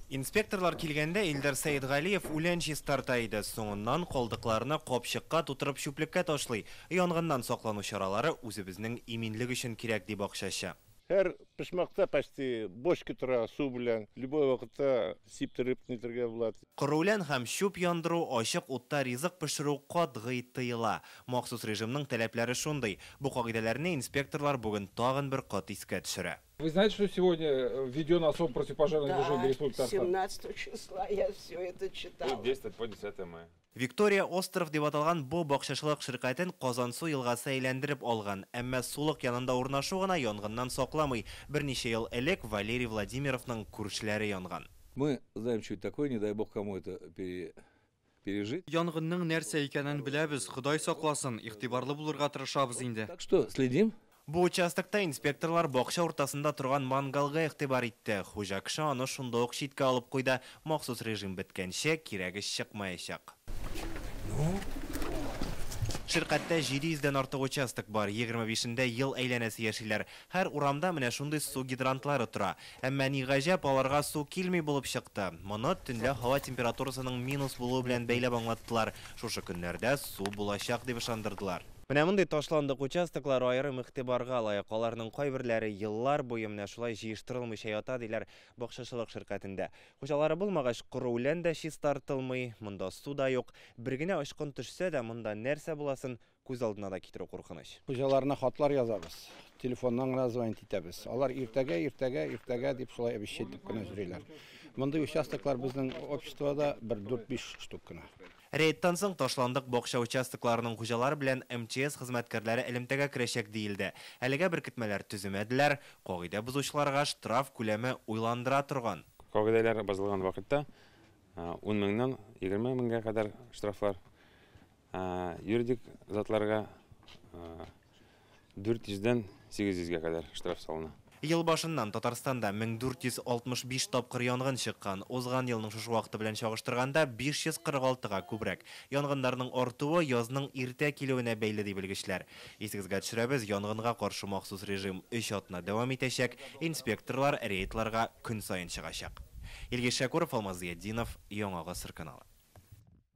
Инспекторлар килгәндә Илдар Сәетгалиев үлән чистарта иде. Соңыннан калдыкларны капчыкка тутырып чүплеккә ташлый. Янгыннан саклану чаралары үзебезнең иминлек өчен кирәк, ди бакчачы. Һәр почмакта почти бочка тора су белән. Любой вакытта сиптереп нитергә була. Коры үлән һәм чүп яндыру, ачык утта ризык пешерү катгый тыела. Махсус режимның таләпләре шундый. Бу кагыйдәләрне инспекторлар бүген тагын бер кат искә төшерә. Вы знаете, что сегодня введен особый противопожарный режим в Да, Республике Татарстан? 17 числа я все это читала. Будет действовать по 10 мая. Виктория Остров дип аталган бу бакчачылык ширкәтен Казансу елгасы әйләндереп алган. Әмма сулык янында урнашу гына янгыннан сакламый. Берничә ел элек Валерий Владимировның күршеләре янган. Мы знаем, что это такое, не дай бог кому это пережить. Янгынның нәрсә икәнен беләбез, Ходай сакласын, игътибарлы булырга тырышабыз инде. Так что следим. Бу участокта инспекторлар бакча уртасында торган мангалга игътибар итте. Хуҗа кеше аны шунда ук читкә алып куйды. Махсус режим беткәнче кирәге чыкмаячак. Ширкәттә 700 дән артык участок бар. 25-ндә ел әйләнәсе яшиләр. Һәр урамда менә шундый су гидрантлары тора. Әмма ни гаҗәп, аларга су килми булып чыкты. Моны төнлә һава температурасының минус булуы белән бәйләп аңлаттылар. Шушы көннәрдә су булачак дип ышандырдылар. Менә мондый ташландык участоклар аерым игътибарга лаек. Аларның кайберләре еллар буе менә шулай җыештырылмыйча ята, диләр бакчачылык ширкәтендә. Хуҗалары булмагач, коры үлән дә чистартылмый, монда су да юк. Бер генә очкын төшсә дә, монда нәрсә буласын күз алдына да китерү куркыныч. Хуҗаларына хатлар язабыз, телефоннан гына звонить итәбез. Алар иртәгә, иртәгә, иртәгә дип шулай обещать итеп кенә йөриләр. Мондый участоклар безнең обществода бер 4-5 штук кына. Рейдтан соң ташландык бакча участокларының хуҗалары белән МЧС хезмәткәрләре элемтәгә керәчәк диелде. Әлегә беркетмәләр төземәделәр, кагыйдә бозучыларга штраф күләме уйландыра торган. Кагыйдәләр бозылган вакытта 10 меңнән 20 меңгә кадәр штрафлар, юридик затларга 400дән 800гә кадәр штраф салына. Ел башыннан Татарстанда 1465 тапкыр янгын чыккан. Узган елның шушы вакыты белән чагыштырганда 546-га күбрәк. Янгыннарның артуы язның иртә килүенә бәйле, ди белгечләр. Исегезгә төшерәбез, янгынга каршы махсус режим 3 атна дәвам итәчәк. Инспекторлар рейдларга көн саен чыгачак. Илгиз Шәкуров, Алмаз Зиятдинов, Яңа Гасыр каналы.